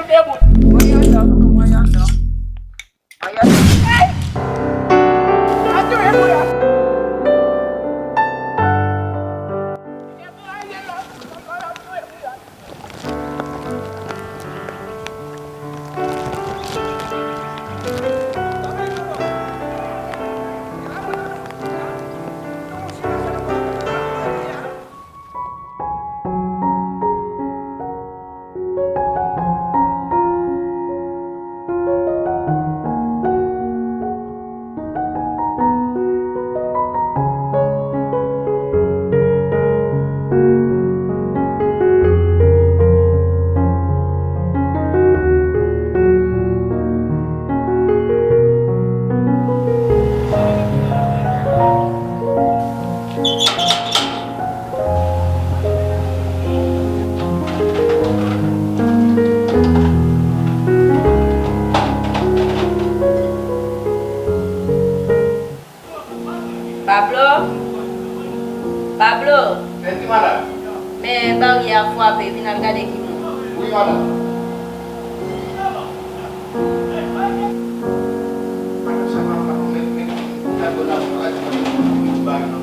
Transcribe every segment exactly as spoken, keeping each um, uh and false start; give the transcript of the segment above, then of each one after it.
Debout. Mwen yon dòk, mwen yon dòk. Mwen yon dòk. Hey! Sa touye pou la. Pablo? Pablo? Mèsi, madanm. Men baryè a frape, vin al gade ki moun. Wi, madanm. Madanm, sa pa, pa bon, men, men, men, gade la, gade la, gade la.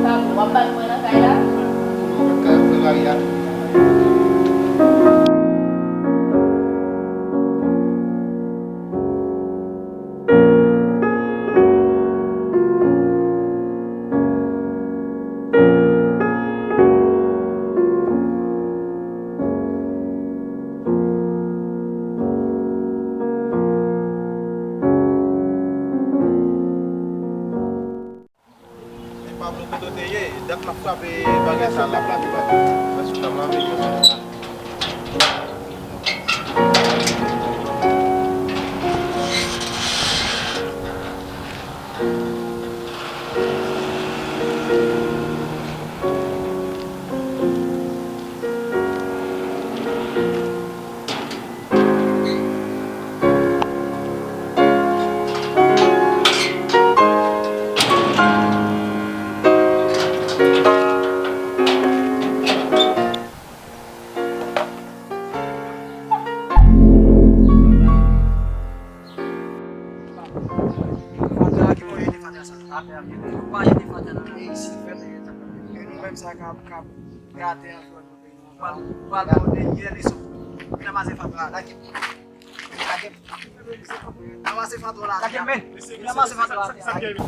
Pablo, w ap ba l mwen nan kay la? Mwen kay mwen la, ya. E Pablo, kote w te ye? Dat m ap frape bagay sa, l ap lave bagay. Prèske l ap lave bagay sa. Fatra, ki kote te fatra sa? Atè a, atè a. Pa jete fatra nan peyi isit, frè m. E nou menm sa k ap, k ap gate anviwònman peyi nou an. Pral, pral pote yè li sou. Vin ranmase fatra, lage. Lage. Ranmase fatra la. Lage, men. Vin ranmase fatra la.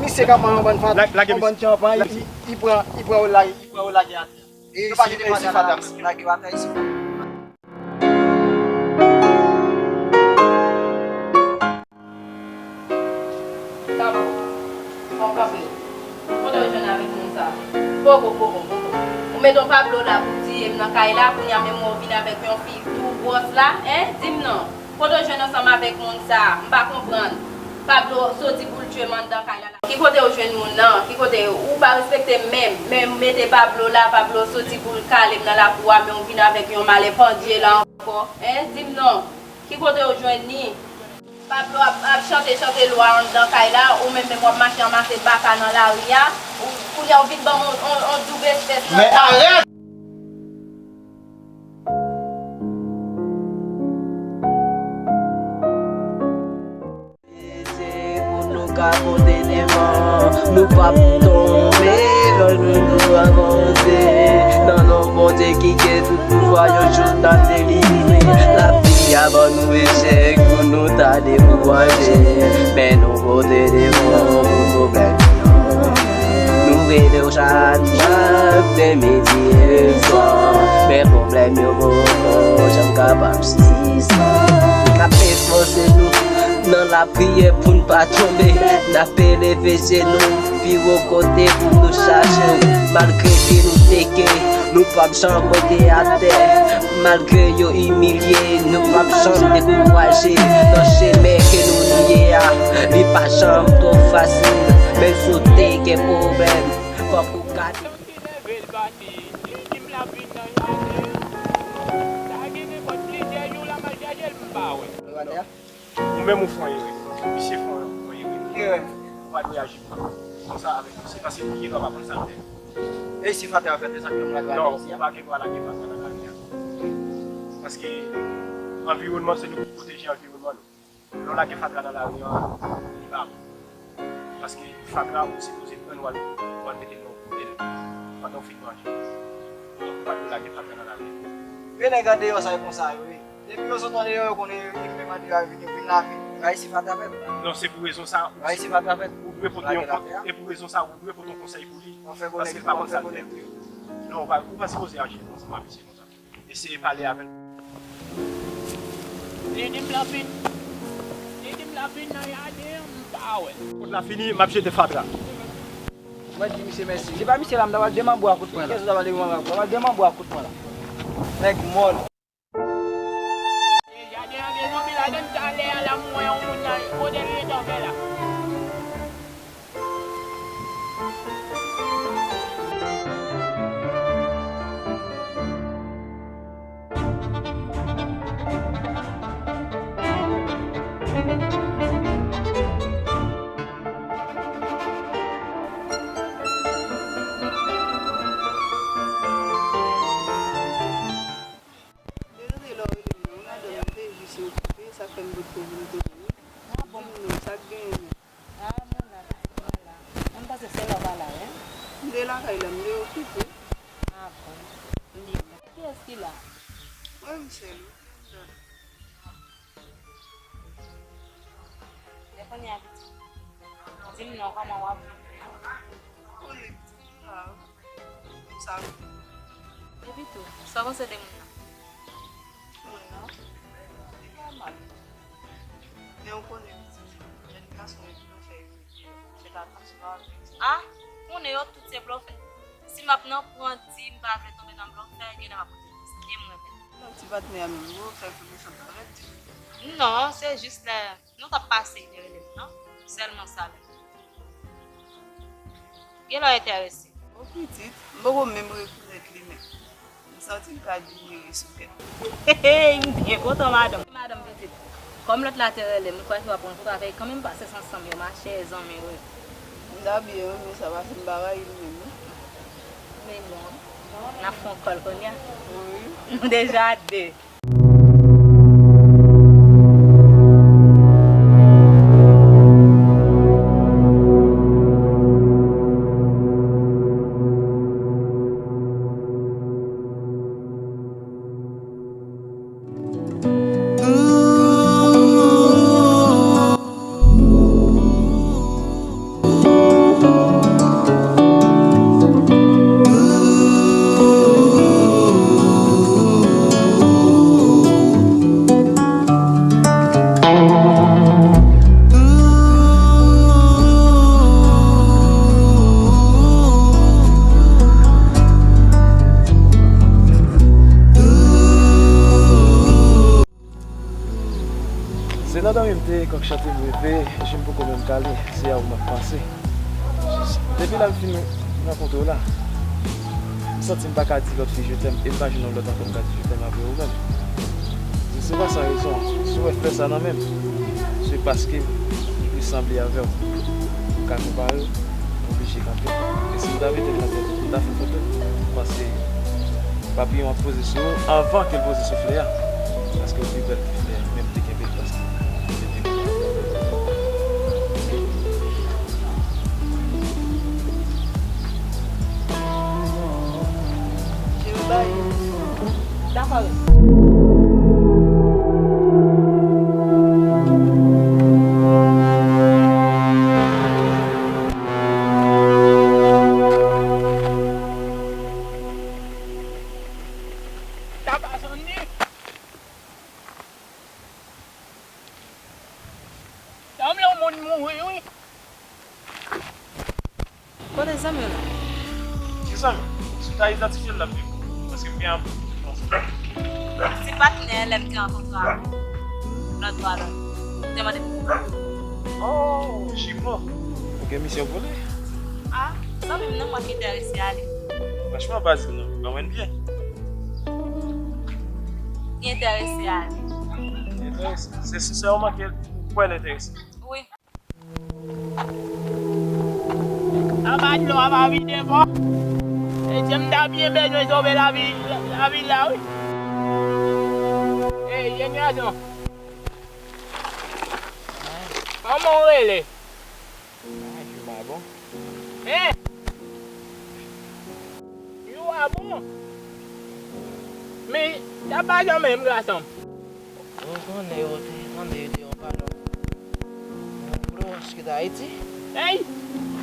Misye k ap manje yon bann fatra, yon bann chanpay, li, li pran, li pran yo lage, li pran yo lage atè. E yo pa jete fatra la. Lage yo atè isit. Tanpri, fò w kanpe. Kote w jwenn avèk moun sa a? Poko, poko, poko. Ou mete yon Pablo la pou tiye m nan kay la, kounye a menm wè w vin avèk yon fi tou gwòs la, en? Di m non. Kote w jwenn ansanm avèk moun sa a? M pa konprann. Pablo soti pou l tye m anndan kay la. Ki kote w jwenn moun nan? Ki kote? Ou pa respekte m menm. Men mete Pablo la, Pablo soti pou l kale m nan lakou a, men w vin avèk yon malè pandye la ankò. En? Di m non. Ki kote w jwenn li? Pablo ap, ap chante, chante lwa anndan kay la, ou menm, menm w ap mache ranmase baka nan lari a. Ou, kounye a w vin ban m on, on, on doub espès nan kay. Men arèt! Se pou nou ka pote devan, nou p ap tonbe, lòt nou avanse. Nan non Bondye ki gen tout pouvwa, yon jou n ap delivre. Lavi a ban nou echèk pou nou ta dekouraje, men nou pote devan pou pwoblèm yo. Nou rele w chak, chak te midi e swa, men pwoblèm yo poko janm kapab sispann. N ap efòse nou nan lapriyè pou n pa tonbe. N ap eleve je nou pi wo kote pou nou chache w. Malgre ke nou teke, nou p ap janm rete atè. Malgre yo imilye, nou p ap janm dekouraje. Nan chemen ke nou ye a, li pa janm twò fasil. Menm si w te gen pwoblèm, fòk ou gade. Leve l pati, li di m l ap vin nan jaden an. Sa gen nenpòt plizyè jou l ap al chèche l, m pa wè. Ou menm ou fè yon erè. Misye fè yon, fè yon erè. Ki erè? Ou pa dwe aji konsa avèk misye, paske li gentan pa konn sa l fè. E si fatra fèt, e sa k fè m lage fatra isi a? Non, ou pa gen dwa lage fatra nan lari a. Paske anviwònman, se nou ki pwoteje anviwònman nou. Lè w lage fatra nan lari a, li pa bon. Paske fatra ou sipoze pran w al, w al mete nan yon poubèl pandan w fin manje. Donk, ou pa dwe lage fatra nan lari a. Men nèg andeyò sa yo konsa yo ye. Depi yo sot andeyò, yo konnen yo vin menm andeyò a vin, yo vin lave. Rayi si fatra fèt. Non, se pou rezon sa, rayi si fatra fèt. Ou dwe pote yon, e pou rezon sa, ou dwe pote yon konsèy pou li. Paske li pa konn sa l fè. Non, ou pa, ou pa sipoze aji konsa, pa misye konsa. Eseye pale avè l. Li di m l ap vin. Li di m l ap vin nan jaden an, m pa wè l. Kot la fini, m ap jete fatra. Mwen di misye mèsi. Se pa misye la, m ta pral demanbre a kout pwen la. Kiyès ou ta pral demanbre a kout pwen? M ta pral demanbre a kout pwen la. Nèg mòl. E jaden an gen zonbi ladan l, talè a la m wè yon moun la, kote l rete anfè la. Dezole lè w rele m nan, madanm mwen te jis okipe, sa fè m potko vin kote w. Ah bon? Di m non, sa k genyen menm? Ah, mwen la, mwen la. Mwen panse se lè w pa la, wi. M te lakay la, m te okipe. Ah bon. M byen. Kiyès ki la? Mwen menm sèl, wi. E kounye a, pitit? Di m non, kòman w ap viv? Konnen pitit m la, wi. Sa wi. Epi tou, sa w panse de moun nan? Moun nan? Li pa mal. Men ou konnen pitit, jèn gason yo blofè yo ye. Se pa tout sa w ap di. Ah, konnen yo tout se blofè. Si m ap nan pran di m pa vle tonbe nan blofè, genlè m ap pote riske m renmen. Non, ti patnè a menm, ou fè konesans avè l, di m. Non, se jis lè nou t ap pase, li te rele m non. Sèlman sa, li. Genlè w enterese. O pitit, m poko menm rekonèt li menm. M santi l ka demere sou kè m. Hey, m byen kontan, madanm. Madanm pitit, kòm lòt la te rele m, m kwè se w ap pran travay kanmenm, pase ansanm yo mache, zanmi, wi. M ta byen renmen sa, paske m pa rayi l menm, non. Men bon, n ap fè yon kòl kounye a. Wi. Nou deja de. Se nan dòmi m te ye, kòk chante m reve, je m poko menm kale, se a ou m ap panse. Depi lè m fin rankontre w la, m santi m pa ka di lòt fi je t'aime, e m pa jwenn yon lòt ankò m ka di je t'aime apre ou menm. Se pa san rezon, si w wè flè sa nan men m, se paske m plis sanble avè w. M ka konpare w, m oblije kanpe. E si m ta mete l nan tèt ou, m ta fè foto, m panse Papiyon ap poze sou ou anvan ke l poze sou flè a. Paske ou pi bèl ke flè a, men m te kenbe l paske m te vle. Je veux bailler. Dakò. Sa pa sònnen. Sanble yon moun mouri, wi. Kote zanmi w la? Ki zanmi? Si w ta idantifye l, l ap di w. Paske m gen anpil zanmi. Se patnè lè m te rankontre avè w lòt bò a lòt. Ou te mande m pou kòb. Oh, Jimo. Ou gen misyon pou li? Ah, zanmi m nan, mwen ki enterese a li. Franchman, pa di m non. Ban mwen byen. Li enterese a li. Li enterese? Se sensèman ke ou kwè l enterese? Wi. Apa dlo a pa vide bò? Mesye, m ta byen bezwen sove lavi, lavi la, wi. Ey, jèn gason. Kòman w rele? Ah, jou pa bon. Hein? Jou pa bon? Men, sa pa jan menm, gason m. Ou konnen yo te tande yo te yon palòt. Yon gwo wòch ki t Ayiti. Ey!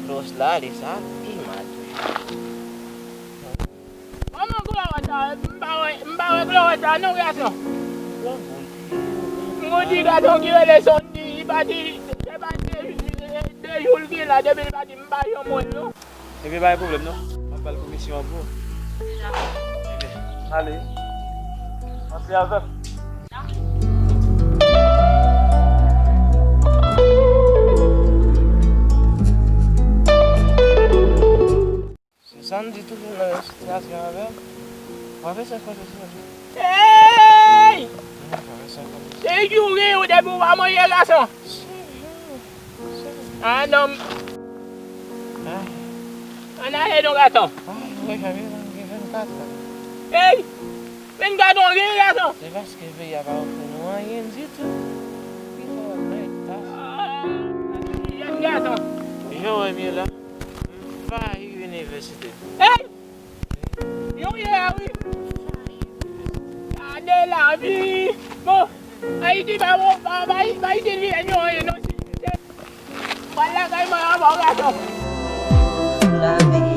Gwo wòch la, li sa pi mal toujou. Kòman gwo wòch sa? M pa wè, m pa wè gwo wòch sa non, gason. M gon ti gason ki rele Sondy, li pati, se pati de jou l gen la, depi l pati, m pa janm wè l non. Ebyen, pa gen pwoblèm non. M ap ba l komisyon an pou ou. Ebyen, ale. Antre avè m. Se Sandy toujou nan sitiyasyon avè m. Mwen fè senk konsa sou li. Ey! Mwen fè senk konsa. Se jou gen yo depi w pa manje, gason. Senk jou. Ah, non. Ah. Ann ale non, gason. Ah, mwen fè bezwen gen vennkat an. Ey! Vennkat an gen, gason. Se paske peyi a pa ofri nou anyen ditou. Ki fè w ap bay tas. Ah, jèn gason. Jan w wè m ye la, m fayi inivèsite. Ey! Yo ye a wi. Gade lavi. Bon, Ayiti pa bon, pa, pa, pa itil vye nou anyen non. Pral lakay mwen anba w gason. Lavi